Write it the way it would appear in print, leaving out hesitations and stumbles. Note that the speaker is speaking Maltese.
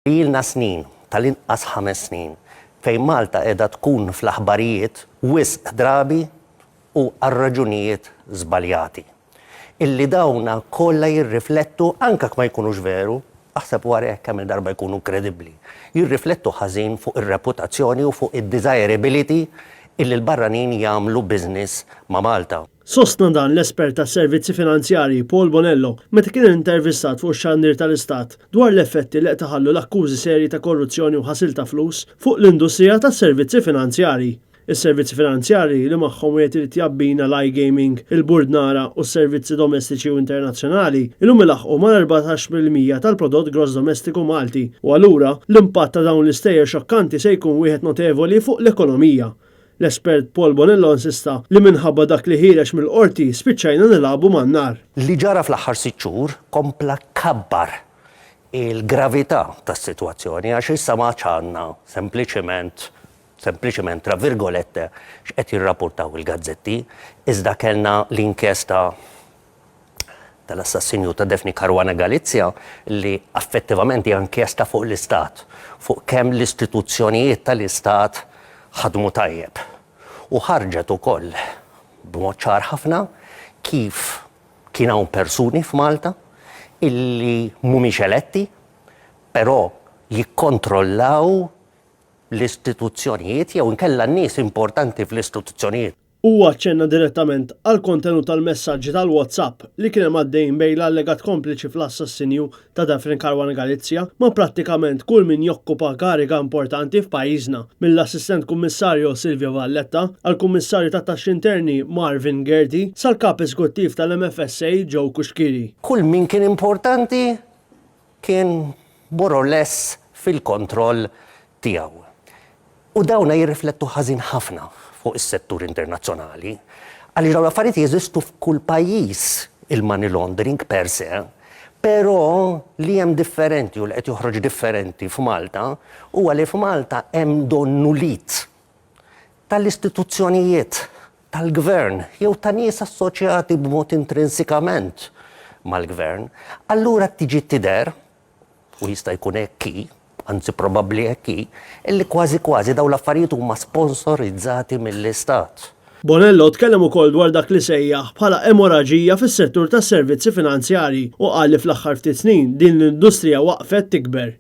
Ilna snin, tal-inqas 5 snin, fejn Malta qiegħda tkun fl-aħbarijiet wisq drabi u għal raġunijiet żbaljati. Illi dawna kollha jirriflettu, anke ma jkunux veru, aħseb wara jekk kemm il-darba jkunu kredibbli, jirriflettu ħażin fuq ir-reputazzjoni u fuq id-desirability illi l-barranin jagħmlu business ma' Malta. Sostna dan l-espert tas servizzi finanzjarji Paul Bonello meta kien intervistat fuq xandir tal-Istat dwar l-effetti li qed iħallu l-akkużi serji ta' korruzzjoni u ħasil ta' flus fuq l-industrija tas-servizzi finanzjarji. Is-servizzi finanzjarji, li magħhom wieħed irid jabbina l-iGaming, il-burdnara u s-servizzi domestiċi u internazzjonali, illum ilaħqu mal-14% tal-prodott gross domestiku Malti u allura l-impatt ta' dawn l-istejjer xokkanti se jkun wieħed notevoli fuq l-ekonomija. L-espert Paul Bonello insista li minħabba dak li ħiereġ mill-qorti spiċċajna nilagħbu man-nar. Li ġara fl-aħħar 6 xhur kompla kabbar il-gravità tas-sitwazzjoni, għax issa ma għandna sempliċement, tra virgolette, x'qed jirrapportaw il-gazzetti, iżda kellna l-inkjesta tal-assassinju ta' Daphne Caruana Galizia, li effettivament hija inkjesta fuq l-Istat, fuq kemm l-istituzzjonijiet tal-Istat ħadmu tajjeb. U ħarġet ukoll b'mod ċar ħafna kif kien hawn persuni f'Malta illi mhumiex eletti, però jikkontrollaw l-istituzzjonijiet jew inkella n-nies importanti fl-istituzzjonijiet. Huwa aċċenna direttament għal kontenut tal-messaġġi tal-WhatsApp li kien hemm għaddejn bejn l-allegat kompliċi fl-assassinju ta' Daphne Caruana Galizia ma' prattikament kull min jokkupa kariga importanti f'pajjiżna, mill-Assistent Kummissarju Silvio Valletta għal Kummissarju tat-Taxxi Interni Marvin Gaerty sal-Kap Eżekuttiv tal-MFSA Joe Cuschieri. Kull min kien importanti kien more or less fil-kontroll tiegħu. U dawna jirriflettu ħażin ħafna fuq is-settur internazzjonali. Għaliex dawn l-affarijiet jeżistu f'kull pajjiż, il-money laundering per se, però li hemm differenti u li qed joħroġ differenti f'Malta huwa li f'Malta hemm donnu l-id tal-istituzzjonijiet tal-gvern jew ta' nies assoċjati b'mod intrinsikament mal-gvern. Allura tiġi tidher, u jista' jkun hekk, anzi probabbli hekk, illi kważi kważi dawn l-affarijiet huma sponsorizzati mill-Istat. Bonello tkellem ukoll dwar dak li sejjaħ bħala emoraġija fis-settur tas-servizzi finanzjarji u qal li fl-aħħar ftit snin din l-industrija waqfet tikber.